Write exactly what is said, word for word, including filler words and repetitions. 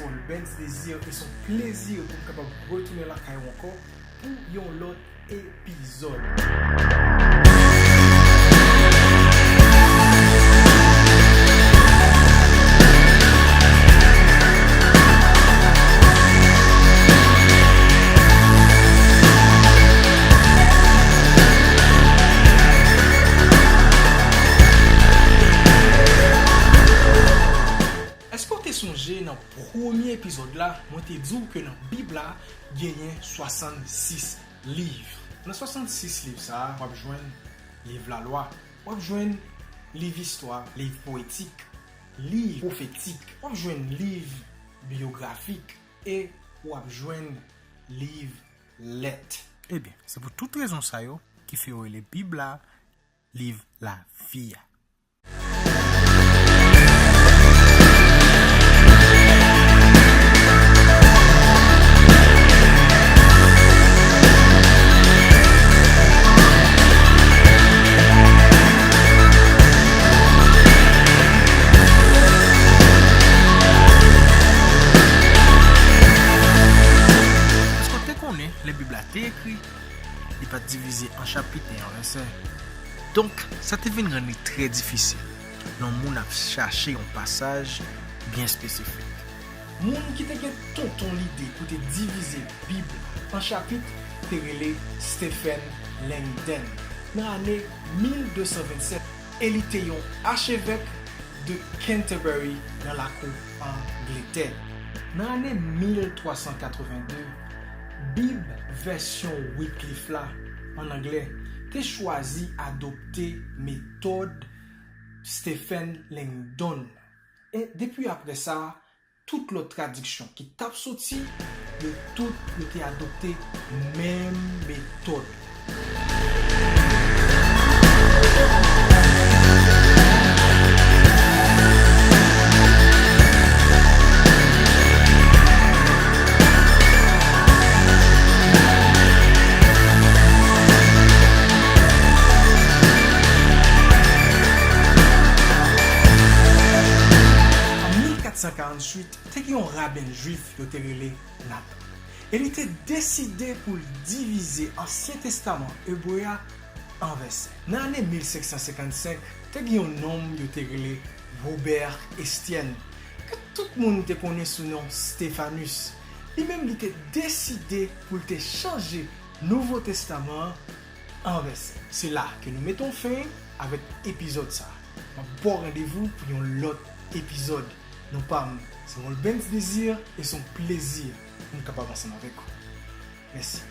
Paul Benz Désir, e se yon plezi pou m kapab retounen lakay ou ankò pou yon lòt epizòd. Èske w te sonje nan premye epizòd la, mwen te di w ke nan Bib la, genyen swasannsis liv? Nan swasannsis liv sa a, w ap jwenn liv lalwa, w ap jwenn liv istwa, liv powetik, liv pwofetik, w ap jwenn liv biyografik e w ap jwenn liv lèt. Ebyen, se pou tout rezon sa yo ki fè yo rele Bib la liv lavi a. Èske w te konnen lè Bib la te ekri, li pa t divize an chapit e an vèsè? Donk, sa te vin rann li trè difisil lè yon moun ap chache yon pasaj byen espesifik. Moun ki te gen tonton lide pou te divize Bib an chapit te rele Stephen Langdon nan ane mil de san vennsèt, e li te yon achevèk de Canterbury nan lakou Angletè. Nan ane mil twa san katreven de, Bib vèsyon Wycliffe la, an anglè, te chwazi adopte metòd Stephen Langdon. E depi apre sa, tout lòt tradiksyon ki t ap soti, yo tout yo te adopte menm metòd. An mil kat san karanntuit, te gen yon raben jwif yo te rele Nathan. E li te deside pou l divize Ansyen Testaman ebre a an vèsè. Nan ane mil senk san senkannsenk, te gen yon nonm yo te rele Robert Estienne, ke tout moun te konnen sou non Stephanus. Li menm, li te deside pou l te chanje Nouvo Testaman an an vèsè. Se la ke nou mete yon fen avèk epizòd sa a. M ap ba w randevou pou yon lòt epizòd. Non pa m, se Molbens Désir, e se yon plezi pou m kapab ansanm avèk ou. Mèsi.